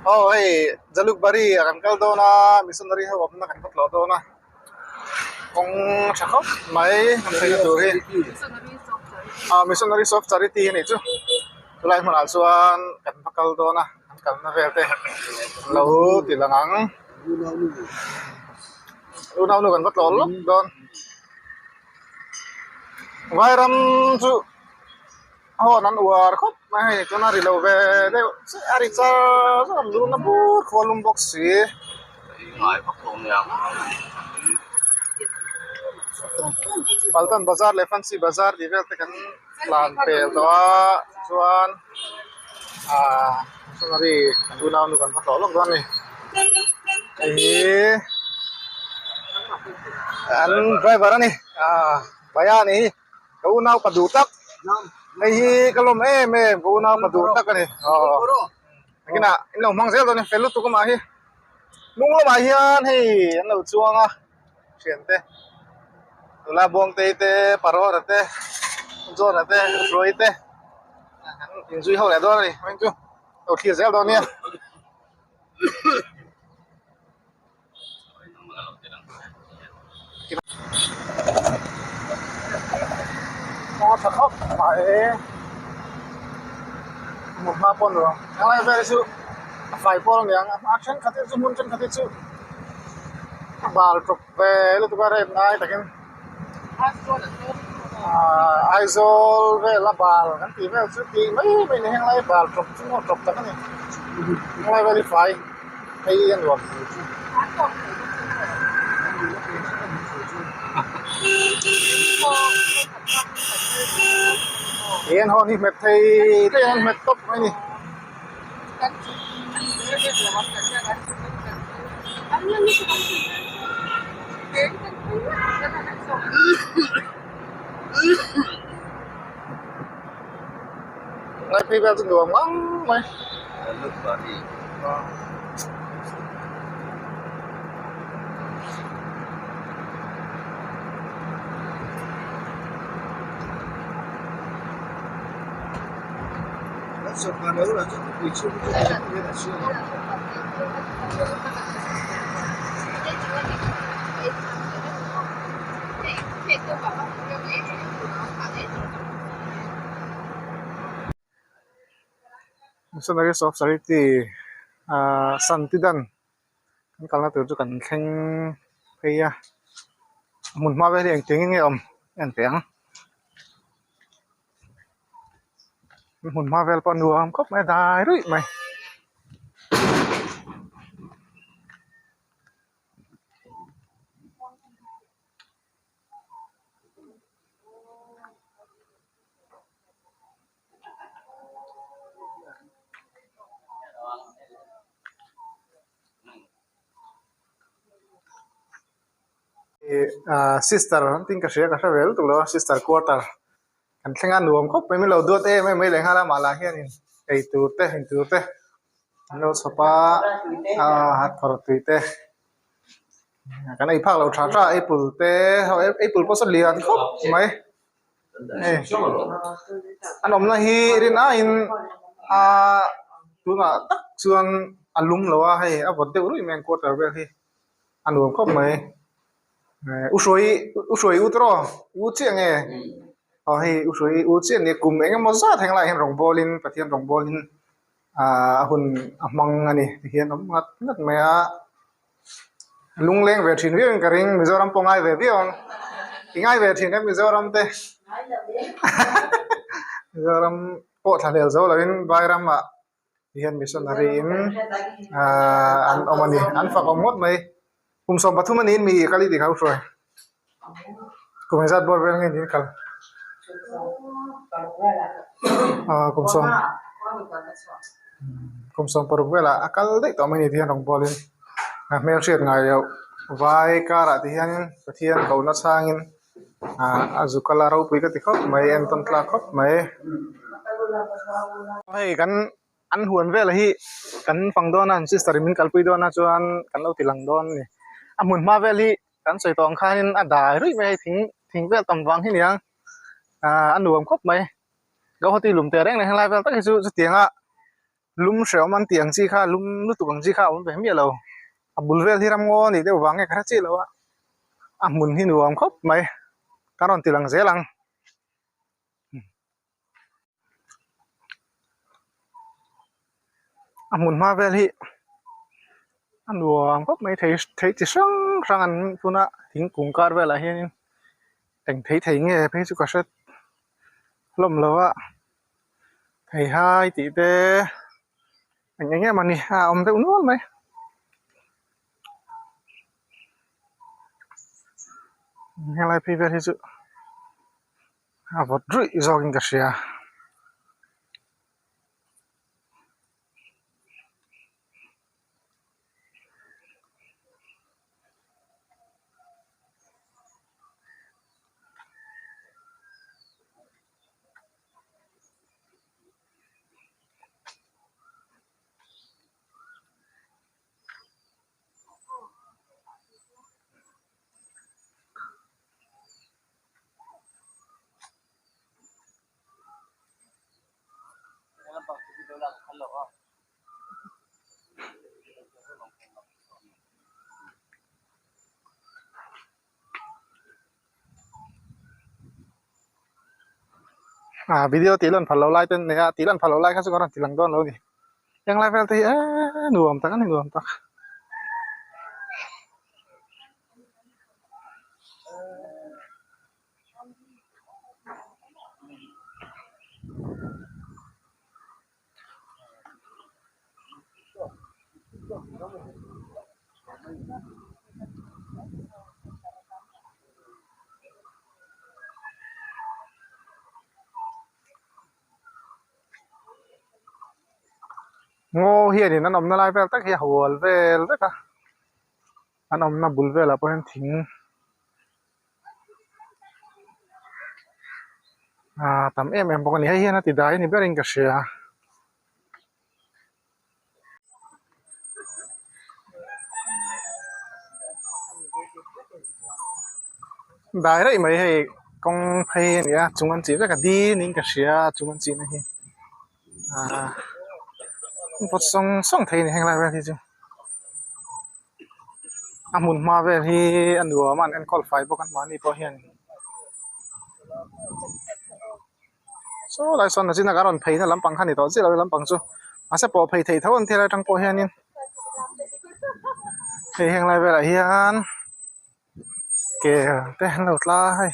Aw hei Jalukbari ah kan kal dawn a missionary ho awmna kan va tlawh dawn a kawng tha khawp mai kan theihna tur hi ah missionary of charity a nih chu chulai hmunah chuan kan va kal dawn a kan kalna vel te lo ti lang ang unaunu kan va tlawh lawk dawn vairam chu. Hawn an uar khawp mai hei tuna ri lo ve deuh chiah a ri char char an lun a bur khaw lum bawk si. Paltan bazar leh fancy bazar tih vel te kan tlan pel tawh a chuan ahh missionary kan unau nu kan va tlawh lawk dawn a ni hei hi an driver a ni ahh Bhaiya a ni hi. Ka unau pa duh tak hei hi ka lawm em em ka unau pa duh tak a ni aw nakinah in lo hmang zel dawn a ni fel lutuk amah hi hnung lamah hian hei an lo chuang a thiante nula Buangtei te Parora te John-a te Hruai te an inzui ho leh dawn a ni hming chu lo thlir zel dawn nia. Kawng a tha khawp mai hmun hma pawh a ni lo helai vel hi chu a fai pawl a ni ang a thenkhat hi chu hmun thenkhat hi chu a bal tawp ve lutuk a rep ngai takin ahh Aizawl vel a bal kan tih vel chu tih mai mai a ni henglai bal tawp chu maw tawp tak a ni helai vel hi fai. Hei a nuam He an hawn hi hmet thei daih an hmet tawp mai a ni. Lai phei vel chu nuam ngang mai. Missionaries of Charity ahh Santidan kan kalna tur chu kan thleng phei a hmun hma vel hi engtin nge awm en teh ang hmun hma vel pawh a nuam khawp mai a dai ruih mai. Ih ah sister an tih ka hria ka hre ve lutuk lo a sister quarter kan thleng a nuam khawp mai min lo duat em em mai leh nghal a mah lah hianin eitur te intur te an lo chhawp a ah phawrh tui te. Kan ei phak lo tha tha apple te ho apple pawh saw lian khawp mai hei an awmna hi rin aiin ahh tunah tak chuan a lum lo a hei a vawt deuh ruih mai ang quarter vel hi a nuam khawp mai u hruai u hruai u tawh u chiah nge aw hei u hruai u chiah a nia kum eng emaw zat heng laiah hian rawngbawlin Pathian rawngbawlin ahh a hun a hmang a ni tihian awm nghat nghat mai a lungleng ve thin viau in ka ring Mizoram pawh ngai ve viau ang i ngai ve thin em Mizoram te Mizoram pawh thla hlel zo lo in Vairam ah tihian missionary in ahh an awm a ni an fak awm ngawt mai kum 13 a niin mi kal i tih kha u hruai. Kum engzat bawr vel nge niin kal? Aaa kum sawm kum 16 velah a kal daih tawh mai ni tihian rawn bawlin a hmelhriat ngai loh vai karah ti hianin Pathian kohna chhangin aaa a zu kal a ropui ka ti khawp mai entawn tlak khawp mai. Hei kan an huan vel hi kan fang dawn a an sister in min kalpui dawn a chuan kan lo ti lang dawn a ni a hmun hma vel hi. Kan sawi tawh ang khanin a dai ruih mai a hei thing thing vel tam vang hi nia ahh a nuam khawp mai Guwahati lum teh reng reng helai vel tak hi chu chutianga. Lum hrehawm an tih ang chi kha lum lutuk ang chi kha a awm ve miah lo. A bul vel hi ramngaw a nih deuh vang nge ka hre chiah lo a, a hmun hi nuam khawp mai. Ka rawn ti lang zel ang. A hmun hma vel hi a nuam khawp mai thei thei chi hrang hrang an phun a thingkung kar velah hianin eng thei thei nge phei chu ka hre hlawm lo a theihai tih te eng eng em a ni a awm deuh nual mai. Helai phei vel hi chu a vawt ruih zawkin ka hria. Ah video tih lan phal lo lai te an nei a tih lan phal lo lai kha chu ka rawn ti lang dawn lo a ni heng lai vel te hi eee nuam tak a ni nuam tak. Ngaw hianin an awmna lai vel tak hi a hual vel vek a an awmna bul velah pawh hian thing ah tam em em bawk a ni hei hian a ti dai a ni berin ka hria. Dai raih mai hei kawng phei a ni a chung an chih vek a di niin ka hria a chung an chihna hi ahh vawt sawng sawng thei a ni heng lai vel hi chu a hmun hma vel hi a nuam a an enkawl fai bawk a mahni pawh hian saw lai sawn nachin a kan rawn phei na lampang kha a ni tawh chiah lo lampang chu mahse pawh phei theih tho an tia lai atang pawh hianin hei heng lai velah hian kel te an lo tla a hei.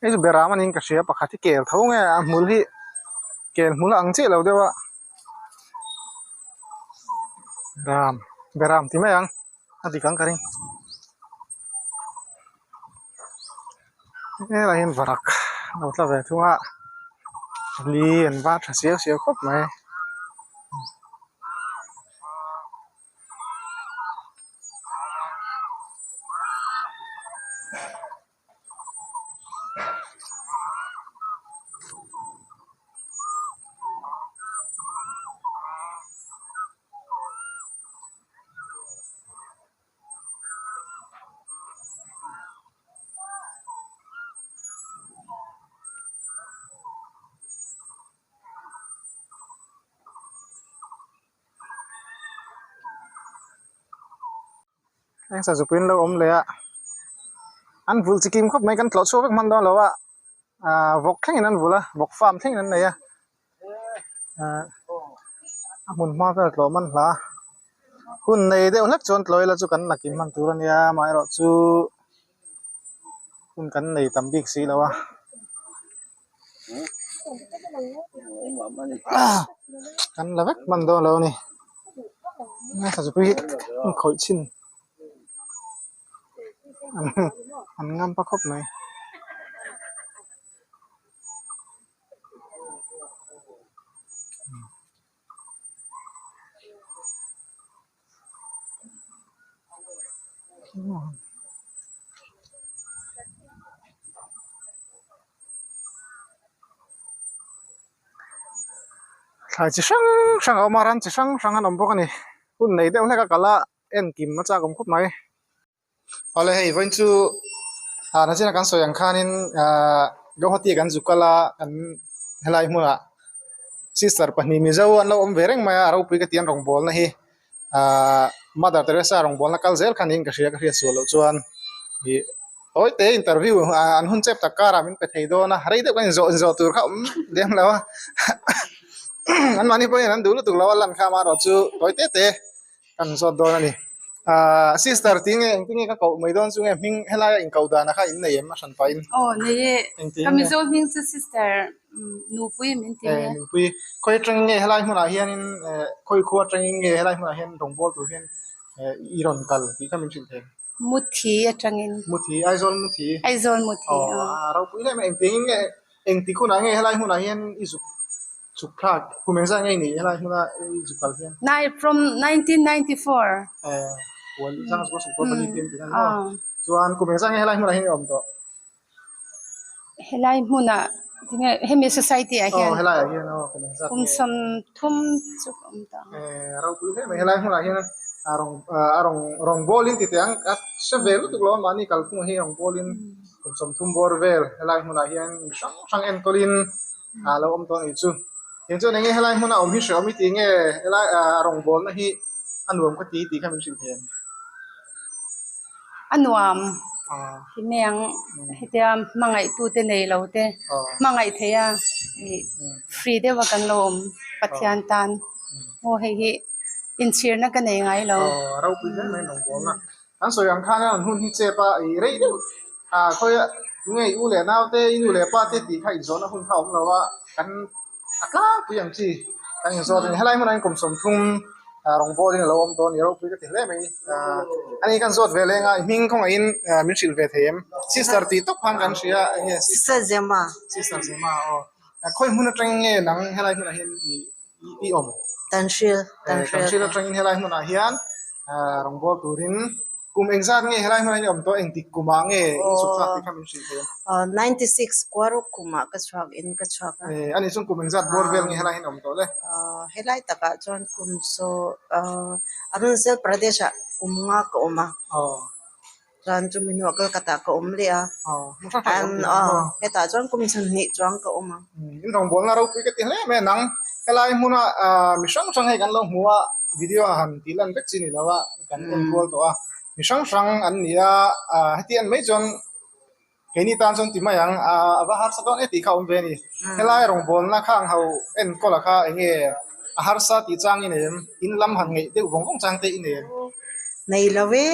Hei chu beram aniin ka hria pakhat hi kel tho nge a hmul hi kel hmul a ang chiah lo deuh a ram beram ti mai ang a dik ang ka ring helai hian varak a lo tla ve thung a li an var tha siau siau khawp mai. Heng sazupui an lo awm leh a an vulh chi kim khawp mai kan tlawh chhuak vek hman dawn lo a ahh vawk thlengin an vulh a vawk farm thlengin an nei a ahh a hmun hma vel tlawh man hla hun nei deuh hlek chuan tlawh ila chu kan la kim hman tur a nia amaherawhchu hun kan nei tam bik si lo a. Kan la vek hman dawn lo a ni sazupui hi an khawih chhin an ngam pa khawp mai. Thlai chi hrang hrang a awm a ram chi hrang hrang an awm bawk a ni hun nei deuh hlek a kal a en kim a chak awm khawp mai. Awle hei vawiin chu Ah nachina kan sawi ang khanin ah Guwahati kan zu kal a kan helai hmunah sister pahnih Mizo an lo awm ve reng mai a a ropui ka ti an rawngbawlna hi ah Mother Teresa rawngbawlna kal zel kha niin ka hria ka hriat sual loh chuan ih tawi te interview ah an hun chep tak karah min pe thei dawn a rei deuh kan inzawh inzawh tur kha awm lem lo a anmahni pawhin an duh lutuk lo a lan kha amaherawh chu tawi te te. Kan zawt dawn a ni. Ahh sister tih nge engtin nge ka koh mai dawn chu nge hming helaia inkoh danah kha in nei em a hran pahin? Aw nei e. Engtin Ka nge? Mizo hming chu sister Nupui min ti Eh mai a. Nupui. Khawi atangin nge helai hmunah hianin eh khawi khua atangin nge helai hmunah hian rawngbâwl tur hian eh i rawn kal tih kha min hrilh thei? Muthi atangin. Muthi, Aizawl Muthi. Aizawl Muthi Aw a ropui hle mai. Engtiangin nge engtik hunah nge helai hmunah hian i zuk Chhuk thlak kum engzah nge nih helai hmuna i zuk kal hian? Nai from 1994. Eh, puan zang zuk suk pali pian tih hian maw? Chuan kum engzah nge helai hmunah hian i awm tawh? Helai hmunah tinge hemi society ah hian. Aw helai ah hian aw kum engzat nge? Kum 30 chu ka awm tawh ang. Eh, ropui hle mai helai hmunah hian a rawng a rawng rawng bawlin ti teh ang a hre ve lutuk lo a mahni kalphung hi rawng bawlin kum 30 bawr vel helai hmunah hian mi hrang hrang enkawlin a lo awm tawh a nih chu eng chuan enge helai hmuna awm hi hrehawm i tih nge helai ah rawngbawlna hi a nuam ka ti tih kha min hrilh thei em? A nuam ti mai ang hetia hmangaihtu te nei lo te hmangaih thei a ih free deuh a kan lo awm Pathian tan aw hei hi inchhirna ka nei ngai lo. Aw ropui hle mai rawngbawlna An sawi ang khan an hun hi chep a, i rei deuh a khawi a tunge i u leh nau te, i nu leh pa te tih kha inzawhna hun kha a awm lo a, kan a tlangpui ang chi kan inzawt a ni. Helai hmunah hian kum 30 rawngbawlin a lo awm dawn a ni, ropui ka ti hle mai. Ani kan zawt ve leng a, i hming khawngaihin min hrilh ve thei em? Sister tih tawp khan kan hria a, enge Sister Zema. Sister Zema aw. Khawi hmun atangin nge nang helai hmunah hian i i awm. Tanhril, Tanhril. Tanhril atangin helai hmunah hian rawngbâwl turin kum engzat nge helai hmunah hian i awm tawh? Engtik kumah nge i chhuk thlak tih kha min hrilh thei em? 96 kuaruk kumah ka chhuak in ka chhuak a. A nih chuan kum engzat bawr vel nge helai hian i awm tawh le? Helai takah chuan kum saw Arunachal Pradesh-ah kum nga ka awm a. Chuan chumi hnuah Kolkata ka awm leh a, hetah chuan kum chhunhnih chuang ka awm a. In rawngbawlna ropui ka ti hle mai a nang. Helai hmuna mi hrang hrang hei kan lo hmu a, video ah han tih lan vek chi ni lo a, kan en kual tawh a. Mi hrang hrang an ni a, heti en mai chuan keini tan chuan ti mai ang, a va harsa dawn e tih kha a awm ve a ni. Helai rawngbawlna kha ang ho enkawla kha eng nge a harsa tih chang i nei em? In lam han ngeih deuh vawng vawng chang te i nei em? Nei lo e.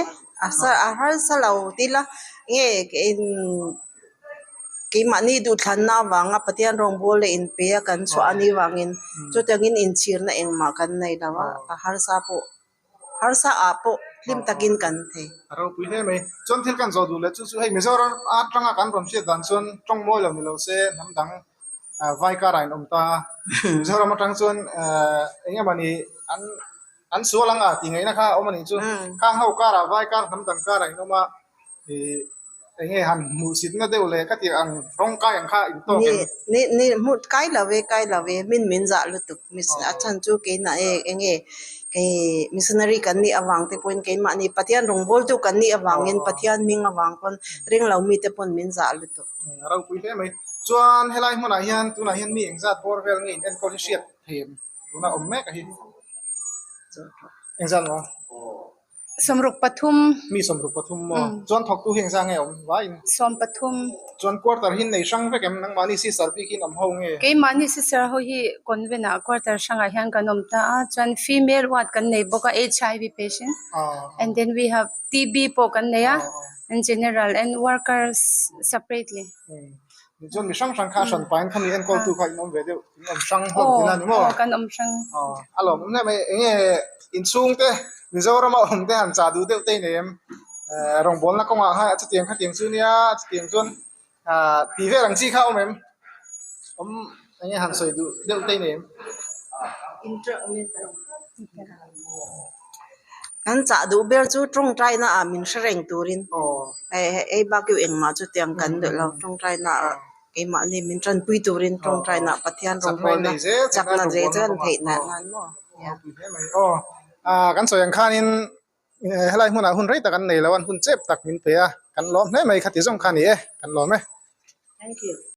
A sa a harsa lo tila nge in keimahni duhthlanna avanga Pathian rawngbâwl leh inpe a kan chhuah a nih vangin chutiangin inchhirna engmah kan nei lo a, a harsa pawh harsa ah pawh hlim takin kan thei. A ropui hle mai. Chuan thil kan zawh duh leh chu chu hei Mizoram atanga kan rawn hriat dan chuan tawng mawi lo ni lo se hnam dang vai karah in awm ta a, Mizoram atang chuan eng emawni an An sual ang a tih ngaihna kha a awm a nih chu. Khang ho karah vai kar hnam dang karah in awm a, ih eng nge han hmuhsitna deuh leh ka tih ang rawng kai ang kha in tawk em? Ni ni hmuh kai lo e kai lo e min min zah lutuk a chhan chu keimah e eng nge kei missionary kan nih avang te pawhin keimahni Pathian rawngbawltu kan nih avangin Pathian hming avang pawn ring lo mite pawn min zah lutuk. A ropui hle mai. Chuan helai hmunah hian tunah hian mi engzat bawr vel nge in enkawl hi hriat thei em? Tuna awm mek a hi. Engzat maw? 63. Mi 63 maw? Chuan thawktu hi engzat nge awm vaiin? 13. Chuan quarter hi nei hrang vek em? Nangmahni sister bik hi in awm ho nge? Keimahni sister ho hi convent ah quarter hrangah hian kan awm ta a, chuan female ward kan nei bawk a HIV patient and then we have TB pawh kan nei a and general and workers separately. Chuan mi hrang hrang kha a hran pahin khami enkawltu kha in awm ve deuh, in awm hrang hlawm tihna a ni maw? Aw, kan awm hrang. Aw, a lawm awm hle mai. Eng nge inchhungte Mizorama awm te han chah duh deuh te i nei em? Rawngbawlna kawngah khan chutiang khatiang chu nia, chutiang chuan tih vel ang chi kha a awm em? Awm eng nge han sawi duh deuh te i nei em? Kan chah duh ber chu tawngtaina ah min hre reng turin hei bak hi engmah chutiang kan duh lo tawngtaina ah keimahni min tanpui turin tawngtaina ah Pathian rawngbawlna chakna zel zel an theih nan maw. Aw kan sawi ang khanin helai hmunah hun rei tak an nei lo a, an hun chep tak min pe a. Kan lawm hle mai khati zawng kha a ni e, kan lawm e. Thank you.